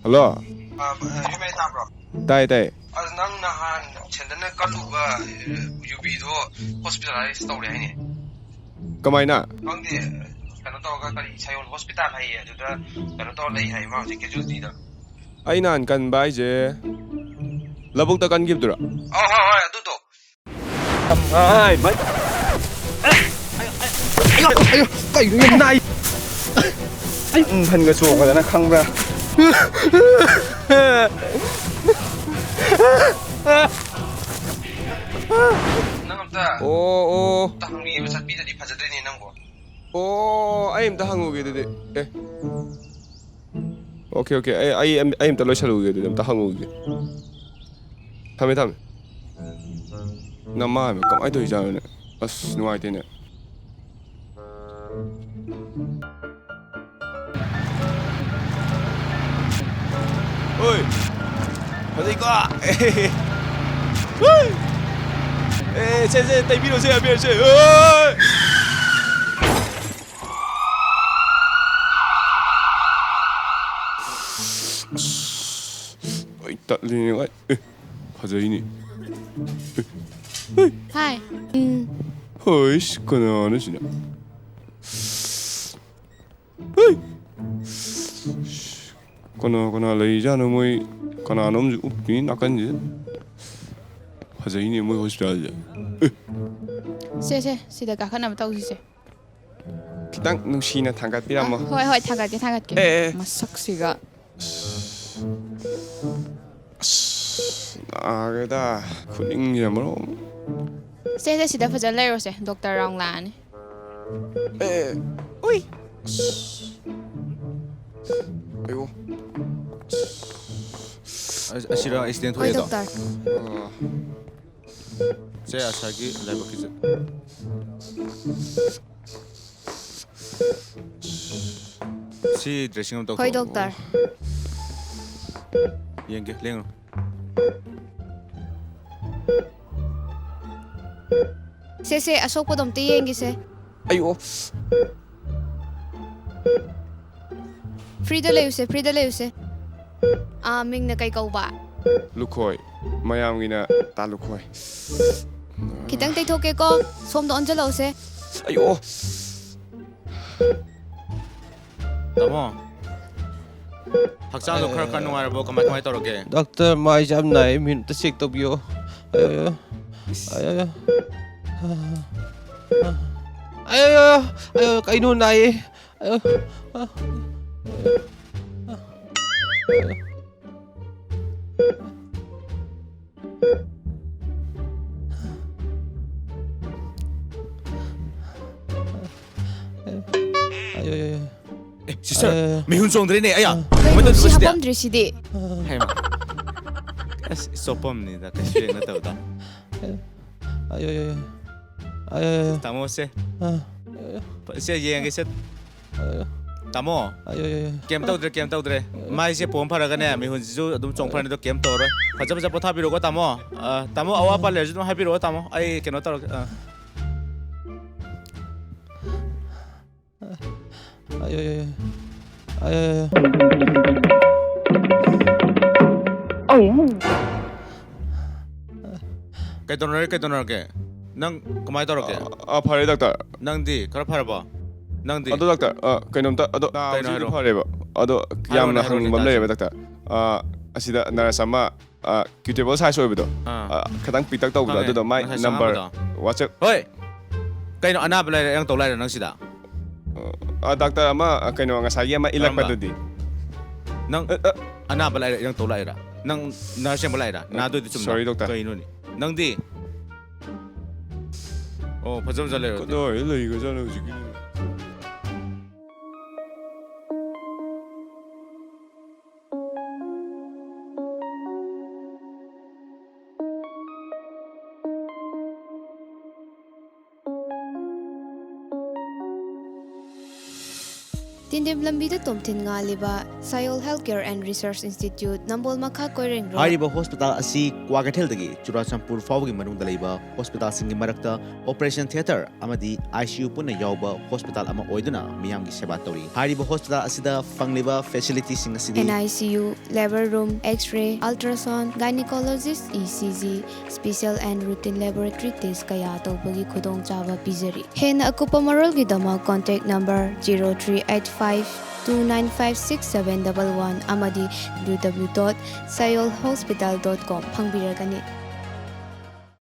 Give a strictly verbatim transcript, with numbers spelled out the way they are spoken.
Hello. ꯑ, ꯌꯨꯝ ꯃꯩ ꯇꯥꯕ꯭ꯔꯣ? ꯇꯥꯏ ꯇꯥꯏ꯫ ꯑꯁ, ꯅꯪ ꯅꯍꯥꯟ ꯁꯦꯟꯗꯟꯅ ꯀꯜꯂꯨꯕ ꯌꯨꯕꯤꯗꯣ ꯍꯣꯁꯄꯤꯇꯥꯂꯥꯏꯁ ꯇꯧꯔꯦ ꯍꯥꯏꯅꯦ꯫ ꯀꯃꯥꯏꯅ? ꯈꯪꯗꯦ, ꯀꯩꯅꯣ ꯇꯧꯔꯒ ꯀꯔꯤ ꯁꯌꯣꯜ ꯍꯣꯁꯄꯤꯇꯥꯜ ꯍꯥꯏꯌꯦ, ꯑꯗꯨꯗ ꯀꯩꯅꯣ ꯇꯧꯔ ꯂꯩ ꯍꯥꯏ, ꯃꯥ ꯍꯧꯖꯤꯛ ꯀꯦꯖꯨꯋꯦꯜꯇꯤꯗ꯫ ꯑꯩ ꯅꯍꯥꯟ ꯀꯟꯕ ꯍꯥꯏꯁꯦ ꯂꯧꯕꯨꯛꯇ ꯀꯟꯈꯤꯕꯗꯨꯔꯣ? ꯑ, ꯍꯣꯏ ꯍꯣꯏ, ꯑꯗꯨꯗꯣ꯫ ꯀꯩꯅꯣ ꯌꯥꯝ ꯅꯥꯏ꯫ ꯑꯩ ꯐꯟꯒ ꯆꯣꯡꯉꯗꯅ ꯈꯪꯕ꯭ꯔꯥ? ꯅꯪ ꯑꯝꯇ ꯑꯣ ꯑꯣ ꯑꯝꯇ ꯍꯪꯕꯤꯕ ꯆꯠꯄꯤꯗꯗꯤ ꯐꯖꯗꯣꯏꯅꯦ ꯅꯪꯕꯣ꯫ ꯑꯣ ꯑꯩ ꯑꯝꯇ ꯍꯪꯉꯨꯒꯦ ꯑꯗꯨꯗꯤ꯫ ꯑꯦ ꯑꯣꯀꯦ ꯑꯣꯀꯦ ꯑꯩ ꯑꯩ ꯑꯝ- ꯑꯩ ꯑꯝꯇ ꯂꯣꯏꯁꯜꯂꯨꯒꯦ ꯑꯗꯨꯗꯤ ꯑꯝꯇ ꯍꯪꯉꯨꯒꯦ꯫ ꯊꯝꯃꯦ ꯊꯝꯃꯦ꯫ ꯅꯃꯥ ꯍꯥꯏꯕ ꯀꯃꯥꯏꯅ ꯇꯧꯔꯤꯖꯥꯠꯅꯣꯅꯦ? ꯑꯁ ꯅꯨꯡꯉꯥꯏꯇꯦꯅꯦ꯫ ꯍꯣꯏ ꯐꯖꯩꯀꯣ꯫ ꯑꯦ ꯁꯦ ꯁꯦ ꯇꯩꯕꯤꯔꯣꯁꯦ ꯑꯕꯦꯔꯁꯦ꯫ ꯍꯣꯏ꯫ ꯑꯩ ꯇꯠꯂꯤꯅꯦ ꯚꯥꯏ꯫ ꯑꯦ ꯐꯖꯩꯅꯦ꯫ ꯍꯥꯏ꯫ ꯎꯝ꯫ ꯍꯣꯏꯁ ꯀꯅꯥꯅꯣ ꯁꯤꯅ? ꯍꯩ! ꯀꯅꯥ ꯀꯅꯥ ꯂꯩꯔꯤꯖꯥꯠꯅꯣ ꯃꯣꯏ? ꯀꯅꯥꯅꯣꯝꯁꯨ ꯎꯞꯄꯤ ꯅꯥꯀꯟꯁꯤꯗ꯫ ꯐꯖꯩꯅꯦ ꯃꯣꯏ ꯍꯣꯁꯄꯤꯇꯥꯜꯁꯦ꯫ ꯁꯦ ꯁꯦ, ꯁꯤꯗ ꯀꯥꯈꯠꯅꯕ ꯇꯧꯁꯤꯁꯦ꯫ ꯈꯤꯇꯪ ꯅꯨꯡꯁꯤꯅ ꯊꯥꯡꯒꯠꯄꯤꯔꯝꯃꯣ꯫ ꯍꯣꯏ ꯍꯣꯏ, ꯊꯥꯡꯒꯠꯀꯦ ꯊꯥꯡꯒꯠꯀꯦ꯫ ꯑꯦ, ꯑꯦ꯫ ꯃꯁꯛꯁꯤꯒ꯫ ꯑꯁ, ꯅꯥꯒ꯭ꯔꯦꯗ꯫ ꯈꯨꯅꯤꯡꯁꯤꯅ ꯃꯔꯣꯟ ꯑꯃ꯫ ꯁꯦ ꯁꯦ, ꯁꯤꯗ ꯐꯖꯅ ꯂꯩꯔꯣꯁꯦ, ꯗꯣꯛꯇꯔ ꯔꯥꯎꯟ ꯂꯥꯛꯑꯅꯤ꯫ ꯑꯦ, ꯎꯏ꯫ ꯑꯌꯣ꯫ ꯑꯁ- ꯑꯁꯤꯔ ꯑꯦꯛꯁꯤꯗꯦꯟ ꯍꯣꯏ ꯊꯣꯛꯑꯦꯗꯣ? ꯗꯣꯛꯇꯔ꯫ ꯑ, ꯁꯦ ꯑꯁꯥꯒꯤ ꯂꯥꯏꯕꯛꯀꯤꯁꯦ꯫ ꯁꯤ ꯗ꯭ꯔꯦꯁꯤꯡ ꯑꯃ ꯇꯧꯊꯣꯛꯑꯣ꯫ ꯍꯣꯏ ꯗꯣꯛꯇꯔ꯫ ꯌꯦꯡꯒꯦ, ꯂꯦꯡꯉꯨ꯫ ꯁꯦ ꯁꯦ, ꯑꯁꯣꯛꯄꯗꯣ ꯑꯝꯇ ꯌꯦꯡꯒꯦꯁꯦ꯫ ꯑꯩꯌꯣ꯫ ꯐ꯭ꯔꯤꯗ ꯂꯩꯌꯨꯁꯦ, ꯐ꯭ꯔꯤꯗ ꯂꯩꯌꯨꯁꯦ꯫ ꯑꯥ, ꯃꯤꯡꯅ ꯀꯩ ꯀꯧꯕ? ꯂꯨꯈꯣꯏ꯫ ꯃꯌꯥꯝꯒꯤꯅ ꯇꯥ ꯂꯨꯈꯣꯏ꯫ ꯈꯤꯇꯪ ꯇꯩꯊꯣꯛꯀꯦꯀꯣ꯫ ꯁꯣꯝꯗ ꯑꯣꯟꯁꯤꯜꯂꯛꯎꯁꯦ꯫ ꯑꯩꯌꯣ꯫ ꯇꯥꯃꯣ, ꯍꯛꯆꯥꯡꯗꯣ ꯈꯔ ꯈꯔ ꯅꯨꯡꯉꯥꯏꯔꯕꯣ? ꯀꯃꯥꯏ ꯀꯃꯥꯏ ꯇꯧꯔꯒꯦ? ꯗꯥꯛꯇꯔ, ꯃꯥꯏꯁꯦ ꯌꯥꯝ ꯅꯥꯏꯌꯦ, ꯃꯤꯅ ꯑꯝꯇ ꯆꯦꯛ ꯇꯧꯕꯤꯌꯣ꯫ ꯑꯌꯣ, ꯑꯌꯣ, ꯑꯌꯣ, ꯑꯌꯣ, ꯀꯩꯅꯣ ꯅꯥꯏꯌꯦ꯫ ꯑꯌꯣ, ꯑ, ꯑ, ꯑ, ꯑ꯫ ꯑꯌꯣ, ꯑꯌꯣ, ꯑꯌꯣ꯫ ꯑꯦ, ꯁꯤꯁꯇꯔ, ꯑꯦ꯫ ꯃꯤꯍꯨꯟ ꯆꯣꯡꯗ꯭ꯔꯦꯅꯦ꯫ ꯑꯌꯥ, ꯀꯩꯅꯣ, ꯀꯃꯥꯏ ꯁꯤ ꯇꯧꯗꯣꯏꯅꯣ ꯁꯤꯗꯤ? ꯍꯥꯄꯝꯗ꯭ꯔꯤꯁꯤꯗꯤ? ꯍꯩꯃꯥ꯫ ꯑꯁ, ꯆꯣꯞꯄꯝꯅꯤꯗ, ꯀꯩꯁꯨ ꯌꯦꯡ ꯅꯠꯇꯕꯗ꯫ ꯑꯌꯣ, ꯑꯌꯣ, ꯑꯌꯣ꯫ ꯑꯌꯣ, ꯑꯌꯣ꯫ ꯇꯥꯃꯣꯁꯦ, ꯑ, ꯁꯦ ꯌꯦꯡꯒꯦꯁꯦ꯫ ꯑꯌꯣ, ꯇꯥꯃꯣ, ꯑꯌꯣ, ꯑꯌꯣ, ꯑꯌꯣ꯫ ꯀꯩꯝ ꯇꯧꯗ꯭ꯔꯦ, ꯀꯩꯝ ꯇꯧꯗ꯭ꯔꯦ꯫ ꯃꯥꯏꯁꯦ ꯄꯣꯝ ꯐꯔꯒꯅꯦ, ꯃꯤꯍꯨꯟꯁꯤꯁꯨ ꯑꯗꯨꯝ ꯆꯣꯡ ꯐꯔꯅꯤ, ꯑꯗꯣ ꯀꯩꯝ ꯇꯧꯔꯔꯣꯏ꯫ ꯐꯖ ꯐꯖ ꯄꯣꯊꯥꯕꯤꯔꯣꯀꯣ, ꯇꯥꯃꯣ꯫ ꯑ, ꯇꯥꯃꯣ, ꯑꯋꯥꯠ ꯑꯄꯥ ꯂꯩꯔꯁꯨ ꯑꯗꯨꯝ ꯍꯥꯏꯕꯤꯔꯛꯑꯣ, ꯇꯥꯃꯣ꯫ ꯑꯩ ꯀꯩꯅꯣ ꯇꯧꯔꯒꯦ꯫ ꯑ꯫ ꯑꯌꯣ, ꯑꯌꯣ, ꯑꯌꯣ꯫ ꯑꯌꯣ, ꯑꯌꯣ, ꯑꯌꯣ꯫ ꯀꯩꯗꯧꯅꯔꯦ, ꯀꯩꯗꯧꯅꯔꯒꯦ? ꯅꯪ ꯀꯃꯥꯏꯅ ꯇꯧꯔꯒꯦ? ꯑ, ꯐꯔꯦ, ꯗꯥꯛꯇꯔ꯫ ꯅꯪꯗꯤ ꯈꯔ ꯐꯔꯕꯣ? ꯅꯪꯗꯤ? ꯑꯗꯣ, ꯗꯥꯛꯇꯔ, ꯑ, ꯀꯩꯅꯣꯝꯇ, ꯑꯗꯣ, ꯅꯥꯕꯁꯤꯗꯤ ꯍꯥꯏꯔꯣ꯫ ꯐꯔꯦꯕ꯫ ꯑꯗꯣ, ꯍꯥꯏꯔꯣꯅꯦ, ꯌꯥꯝꯅ ꯍꯥꯏꯔꯣꯅꯦ, ꯍꯪꯅꯤꯡꯕ ꯑꯃ ꯇꯥꯁꯤ꯫ ꯂꯩꯔꯦꯕ, ꯗꯥꯛꯇꯔ꯫ ꯑ, ꯑꯁꯤꯗ ꯅꯔꯁ ꯑꯃ, ꯑ, ꯀ꯭ꯌꯨꯇꯦꯕꯜ ꯁꯥꯏꯖ ꯑꯣꯏꯕꯗꯣ, ꯑꯥ꯫ ꯑ, ꯈꯤꯇꯪ ꯄꯤꯛꯇꯛ ꯇꯧꯕꯗꯣ, ꯈꯪꯉꯦ꯫ ꯑꯗꯨꯗꯣ ꯃꯥꯏ ꯉꯁꯥꯏ ꯅꯝꯕꯔ ꯁꯥꯡꯕꯗꯣ꯫ ꯋꯥꯆꯦꯞ꯫ ꯍꯣꯏ! ꯀꯩꯅꯣ, ꯑꯅꯥꯕ ꯂꯩꯔꯦ ꯏꯔꯪ ꯇꯧ ꯂꯥꯛꯏꯔꯥ ꯅꯪ ꯁꯤꯗ? ꯑ, ꯗꯥꯛꯇꯔ ꯑꯃ, ꯑ, ꯀꯩꯅꯣ, ꯉꯁꯥꯏꯒꯤ ꯑꯃ ꯏꯜꯂꯛꯄꯗꯨꯗꯤ꯫ ꯅꯪ ꯑ, ꯑ꯫ ꯑꯅꯥꯕ ꯂꯩꯔꯦ ꯏꯔꯪ ꯇꯧ ꯂꯥꯛꯏꯔꯥ? ꯅꯪ ꯅꯔꯁ ꯌꯦꯡꯕ ꯂꯥꯛꯏꯔꯥ? ꯅꯥꯗꯣꯏꯗꯤ ꯆꯨꯝꯅ꯫ ꯁꯣꯔꯤ, ꯗꯣꯛꯇꯔ꯫ ꯀꯩꯅꯣꯅꯦ? ꯅꯪꯗꯤ? ꯑꯣ, ꯐꯖ ꯐꯖ ꯂꯩꯔꯗꯤ꯫ ꯀꯗꯥꯏꯗ ꯂꯩꯒ꯭ꯔꯖꯥꯠꯅꯣ ꯍꯧꯖꯤꯛꯀꯤꯗꯨꯕꯨ? ꯏꯟꯗꯤꯝ ꯂꯝꯕꯤꯗ ꯇꯣꯝꯊꯤꯟ ꯉꯥꯜꯂꯤꯕ Sayol Healthcare and Research Institute, ꯅꯝꯕꯣꯜ ꯃꯈꯥ, ꯀꯣꯏꯔꯦꯡ ꯔꯣꯗ꯫ ꯍꯥꯏꯔꯤꯕ ꯍꯣꯁꯄꯤꯇꯥꯜ ꯑꯁꯤ ꯀ꯭ꯋꯥꯀꯩꯊꯦꯜꯗꯒꯤ ꯆꯨꯔꯥꯆꯥꯟꯄꯨꯔ ꯐꯥꯎꯕꯒꯤ ꯃꯅꯨꯡꯗ ꯂꯩꯕ ꯍꯣꯁꯄꯤꯇꯥꯜꯁꯤꯡꯒꯤ ꯃꯔꯛꯇ ꯑꯣꯄꯔꯦꯁꯟ ꯊꯤꯌꯦꯇꯔ ꯑꯃꯗꯤ ICU ꯄꯨꯟꯅ ꯌꯥꯎꯕ ꯍꯣꯁꯄꯤꯇꯥꯜ ꯑꯃ ꯑꯣꯏꯗꯨꯅ ꯃꯤꯌꯥꯝꯒꯤ ꯁꯦꯕꯥ ꯇꯧꯔꯤ꯫ ꯍꯥꯏꯔꯤꯕ ꯍꯣꯁꯄꯤꯇꯥꯜ ꯑꯁꯤꯗ ꯐꯪꯂꯤꯕ ꯐꯦꯁꯤꯂꯤꯇꯤꯁꯤꯡ ꯑꯁꯤꯗꯤ NICU, labor room, X-ray, ultrasound, gynecologist, ECG, special and routine laboratory test ꯀꯌꯥ ꯇꯧꯕꯒꯤ ꯈꯨꯗꯣꯡꯆꯥꯕ ꯄꯤꯖꯔꯤ꯫ ꯍꯦꯟꯅ ꯑꯀꯨꯞꯄ ꯃꯔꯣꯜꯒꯤꯗꯃꯛ contact number zero three eight five two nine five six seven double one ꯑꯃꯗꯤ W W W dot sayol hospital dot com ꯐꯪꯕꯤꯔꯒꯅꯤ꯫